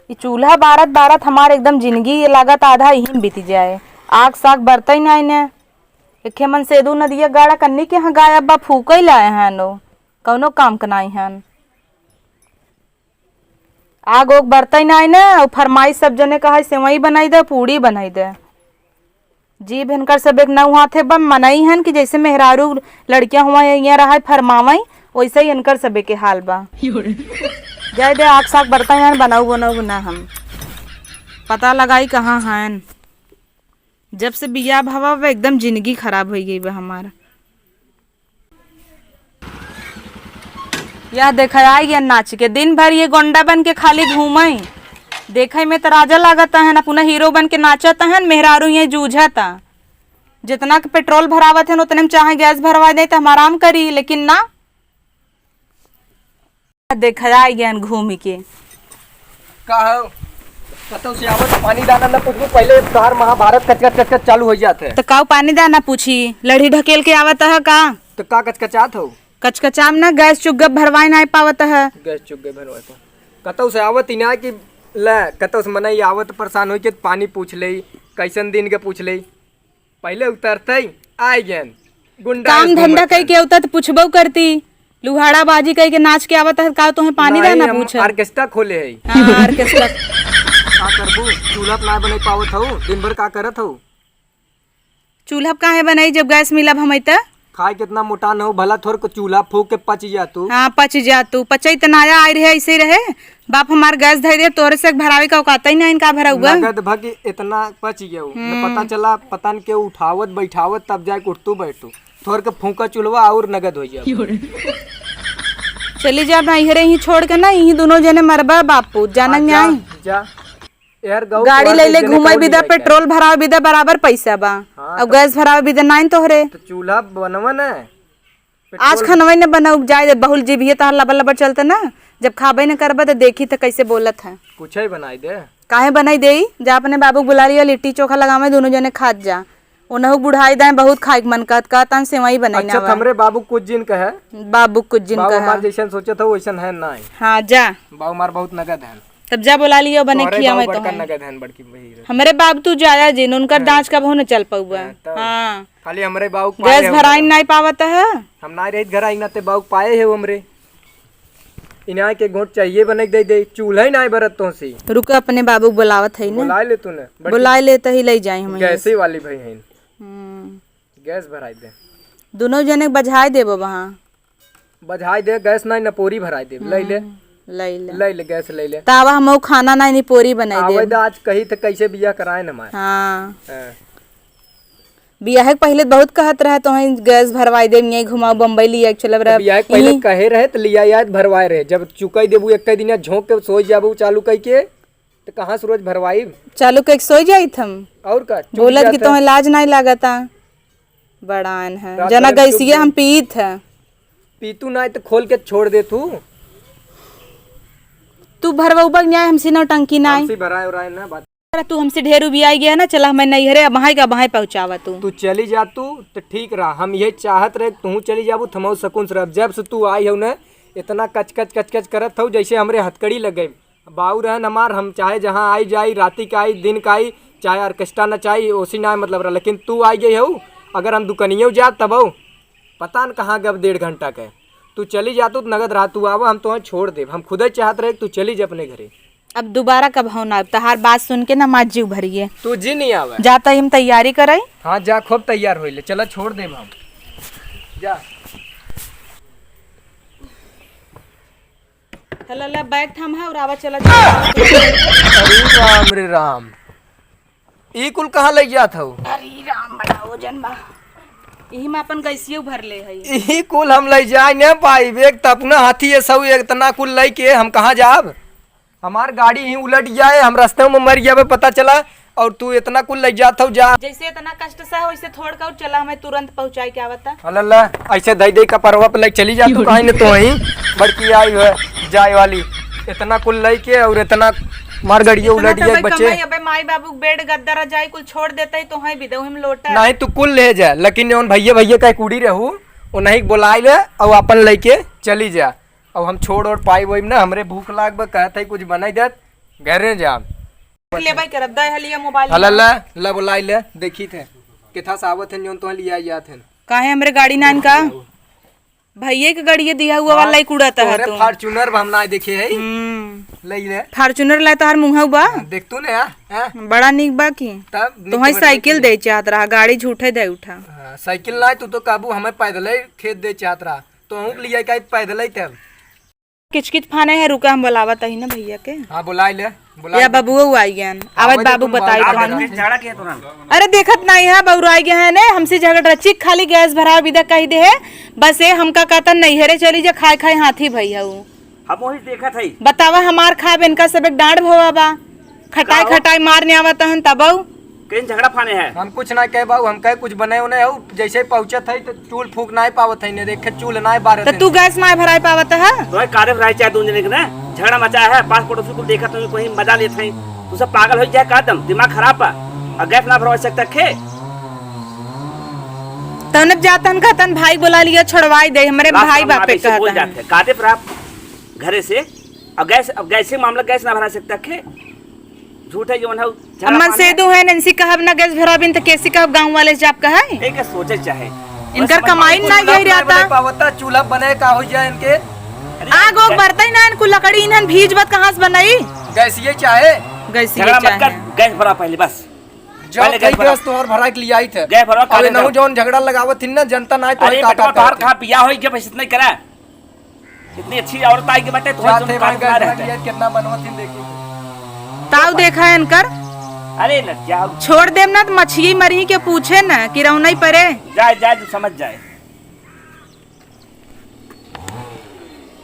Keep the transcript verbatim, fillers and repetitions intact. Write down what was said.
ई चूल्हा बारत बारत हमार एकदम जिंदगी ये लागत आधा यहीं में बीती जाए। आग साग बरतै नाई ने। एखे मन सेदू नदिया गाड़ा कन्नी के यहाँ गायब बा, फूकै लाए हैं नो, कौनो काम के नाई हन। आग ओग बरतै नाई ने, और फरमाइश सब जने कहे सेवई बनाई दे, पूड़ी बनाई दे। जीभ इनकर सबे के नौ हाथे बा, मनई हन कि जैसे मेहरारू लड़कियां हुआ यहाँ रहा फरमावई, वैसे ही इनकर सबे के हाल बा। जाए दे, आग साग बरतै हन, बनाऊ बनाऊ ना हम। पता लगाई कहाँ हन। जब से बियाह भवा बा, एकदम जिंदगी खराब होइ गई बा हमार। यह देखा, आई गया नाच के, दिन भर ये गोंडा बन के खाली घूमई। देखई में त राजा लागत हन, अपना हीरो बन के नाचत हन, मेहरारू ये जूझत। जितना के पेट्रोल भरावत हन, उतने में चाहे गैस भरवा दे त हम आराम करी, लेकिन ना। देखा, आई गया घूम के। का हो? कतौ से आवत पानी दाना न पूछबू, पहले तोहार महाभारत कचकच कचकच चालू हो जात है। तो काऊ पानी दाना पूछी, लड़ी ढकेल के आवत है का? तो का कचकचात हो? कचकचाम ना, गैस चुग्गप भरवाए ना पावत है। गैस चुग्गप भरवाए पा-, कतौ से आवत ही ना कि ले, कतौ से मनई आवत परेशान होई के पानी पूछ ले, कैसन दिन के पूछ ले। पहले उतरते ही आइ गएन गुंडा काम धंधा कई के उतर त पूछबो करती। लुहाड़ा बाजी कई के नाच के आवत है, का तोहे पानी नहीं, दाना हम पूछे? ऑर्केस्ट्रा खोले है। हाँ, ऑर्केस्ट्रा। का करबू? चूल्हा पे ना बने पावत हऊ, दिन भर का करत हऊ? चूल्हा पे काहे बनाई जब गैस मिलब हमई त? खाए कितना मोटा न हो, भला थोर को चूल्हा फूक के पच जा तू। हाँ, पच जा तू। पचई त नाया आई रहे, ऐसे ही रहे। बाप हमार गैस धई दे, तोरे से भरावे का औकात ही ना इनका भरउआ। नगद भग इतना पच गयो। न हम्म। पता चला, पता न के उठावत बैठावत तब जाए के उठतू बैठतू। थोर के फूका चूल्हा और नगद हो जाए। चली जा ना, इहरे ही छोड़ के ना, यही दोनों जने मरबा बापू, जानन हाँ, जा, नहीं। जा। यार, गाँव गाड़ी के ले ले जने घूमे कौन बिदा, जाए के? पेट्रोल भरावे बिदा बराबर पैसा बा। हाँ, अब तो गैस भरावे बिदा नाइन तोहरे। तो चूल्हा बनवा ना। आज पेट्रोल खनवई न बनाऊ, जाए दे, बहुल जीभिये तहार लबर लबर चलत ना। जब खाबे न करबा त देखी त कैसे बोलत है। कुछ ही बनाई दे। काहे बनाई देई? जा अपने बाबू के बुला लिया, लिट्टी चोखा लगावे, दोनों जने खात जा। उनहु बुढ़ाई दाएं, बहुत खाए के मन कहत, कहत हम सेवई बनाई अच्छा, ना तो बा। हमरे बाबू कुछ जिन कहे। बाबू कुछ जिन बाबू कहे। हमार जैसन सोचत हो वैसन है ना। हाँ, जा। बाबू हमार बहुत नगद है। तब जा बुला लियो, बने तोहरे खिया बाबू मैं बड़का तोहे। नगद है, बड़की बहिन। हमरे बाबू तू जाया जिन, उनकर हाँ। दाँच कबहू न चल पउबा। हाँ, तब। हाँ। खाली हमरे बाबू गैस पाए भराई हो। नहीं पावत है। हम ना रहित घर आई ना ते बाबू पाए है हमरे। इनाय के घोट चाहिए बने के दे दे, चूल्हा ही ना बरत तो सी। रुक, अपने बाबू के बुलावत है ना। बुलाए ले तूने, बड़की बुलाए ले तही ले जाए हम गैसे वाली भाई हैं। हम्म। गैस भराई दे। दोनों जने के बझाए देबो वहाँ। बझाई दे, गैस नहीं, नपोरी भराई दे। ले ले। हम्म, ले ले। ले ले, गैस ले ले। तावा हमहू खाना नहीं, नपोरी बनाई आवे दे। द आज कही त कैसे बियाह कराए न माए। हाँ। हाँ। बियाह के पहले बहुत कहत रहे, "तोहें गैस भरवाई दे, यहीं घुमाओ, बम्बई लिया के चलब रहे।" बियाह के पहले यहीं कहे रहे त लिया याद भरवाए रहे। जब चुकाई देबू एक दिन, झोंक के सोई जाबू चालू कई के, त कहाँ से रोज भरवाई? चालू कई के सोई जाइत हम। और का? चुप बोलत जा कि त। तोहें लाज नहीं लागता। बड़ान है। रात जना भर गैसिया चुप हम पीत है। पीतू ना तो खोल के छोड़ दे तू। तू भरवउबा न्याय हमसे नौटंकी नाय। हमसे भराए उराए ना बात। तू हमसे ढेर उबियाई गया ना, चला हमें नहीं हरे, अब वहाँ का वहाँ पहुँचावा तू। तू चली जा तू, तो ठीक रहा। हम ये चाहत रहे कि तू चली जाबू, तो हम सुकून से रह। जब से तू आई हो ना, इतना कच कच कच कच करत हो, जैसे हमरे हथकड़ी लग गई। बाऊ रहन हमार, हम चाहे जहाँ आई जाई, राती का आई, दिन का आई, चाहे ऑर्केस्ट्रा नचाई, ओसी ना मतलब रहा, लेकिन तू आई गई हऊ, अगर हम दुकनियों जात तब हऊ, पता न कहाँ गब डेढ़ घंटा के। तू चली जा, तू नगद रहा, तू आवा, हम तोहें छोड़ देब। हम खुदे चाहत रहे कि तू चली जा अपने घरे। अब दोबारा कब हो ना, तहार बात सुन के ना माँ जीव भरिए। तू जी नहीं आवे। जाता ही हम तैयारी कराई। हाँ जा, खूब तैयार होई ले, चला छोड़ देब हम। जा। चला, ला, बैग थाम है और आवा, चला जा। अरे राम रे राम, ई कुल कहाँ लइ जात हऊ? अरे राम, बड़ा वजन बा। यही में अपन गैसियो भर ले हई। ई कुल हम लइ जाए न पाइब, एक त अपना हाथी है सऊ, इतना कुल लइ के हम कहाँ जाब? हमार गाड़ी ही उलट जाए, हम रस्ते में मर जाबे पता चला, और तू इतना कुल लइ जात हऊ जा। जैसे इतना कष्ट से है, वैसे थोड़ का चला, हमें तुरंत पहुँचाई के आवता। अल्लाह, ऐसे दई दई कपरवा पे लइ चली जा तू, काहे न तो ही बड़की आई है जाए वाली, इतना कुल लइ के और इतना मार गड़िए इतना उलट तो गया भाई बच्चे। कमाई, अबे माई बाबू के बेड गद्दा रजाई कुल छोड़ देते ही तो हैं भी दे, हम लोटा। नहीं तू कुल ले जा, लेकिन जौन भैया भैया का कुड़ी रहू, उन्हीं के बुलाई ले और अपन लइ के चली जा। अब हम छोड़ और पाई वही ना, हमरे भूख लाग बा, कहत है कुछ बनाई देत। घरे जा। लेबै करब, दे हलिया मोबाइल हला। ला, ला बोलाई ले, देखी थे। केथा से आवत हन, जौन तोहन लिया आया थे। काहे हमरे गाड़ी नान का? भैये के गाड़िये दिया हुआ वाला ही कूड़ा तोहरे तू। Fortuner बा, हम ना देखे है। हम्म। ले ले। Fortuner ला तोहार मुँह बा? हाँ, देख तू ने, हाँ, हाँ। बड़ा नीक बा की। तब नीक तोहई बा, साइकिल देख दे चाहत रहा, गाड़ी झूठे दे उठा। हाँ, साइकिल ना, तू तो काबू हमें पैदल ही खेत दे चाहत रहा। तो हूँ लिया का पैदल ही तब। किचकिच फाने है, रुका हम बोलावत ही ना भैया के। हाँ, बोलाई ले, बोलाई या ले। बबुआ आई गयन, आवत आवत बाबू तुम बताई बाबू कौन। आगे झगड़ा किया तुरंत। अरे देखत नहीं है, बउराई गए हैं ने, हमसे झगड़ रहा, चिक खाली गैस भरावा बिदा कही दे है, बस ये हमका कहता नैहरे चली जा, खाए खाए हाथी भई है उ। हम वही देखत है। बतावा हमार खाब इनका सब एक डांड भवा बा, खटाई का हो? खटाई मारने आवत हन तबऊ। कहीं झगड़ा फाने है? हम कुछ ना कहे बाबू, हम कहे कुछ बने उन्हें हो, जैसे ही पहुँचत है तो चूल फूक ना पावत है, ने देखे चूल ना बारत तो है। तू गैस ना भराई पावत है? तो कादे भराई चाहे दोनों जने के ना, झगड़ा मचा है, पास पड़ोसी को देखा तो कोई मजा लेत है, तू सब पागल हो जाए का, दम दिमाग खराब बा, और गैस ना भरवा सकता खे। तौने जातन कहतन भाई बोला लिया, छोड़वाई दे, हमरे लास्ट भाई हम बापे आवे से बोल कहतन। जाते, कादे पर आप घरे से, अब गैस, अब गैस से मामला गैस ना भरा सकता खे, झूठे जौन है, झगड़ा अम्मन पानी से है। दू है, नैन्सी कहब ना गैस भराबिन, त कैसी कहब गाँव वाले से जाप कहे? एक सोचे चाहे। इनकर बस कमाई समझ ना में यही ना रहता। बने पावता, चूल्हा बने का हो जाए इनके? अरे आग ओग यार। बरतई ना, इनको लकड़ी इन्हन भीज बत कहाँ से बनाई? गैस ये चाहे। गैस ये झगड़ा मत कर, चाहे। गैस भरा पहले बस। जब पहले गैस कई भरा। गैस तोहर भरा के लिए आई थे। गैस भरा, अबे काले नहु जाओ। जौन झगड़ा लगावत थी ना, जनता ना तो अरे का बेटवा, का तोहर करते? कहाँ बियाह होई, जब ऐसे नहीं करा। इतनी अच्छी औरत आई के बाटे, तोहर जाते जौन भाई कान गैस मारे भरा के हैं। लिए कितना बनवा थी देखी। ताऊ देखा है इनकर। अरे लग जाओ। छोड़ देम ना तो मछली मरी के पूछे ना कि रौनई परे। जाए, जाए, तू समझ जाए।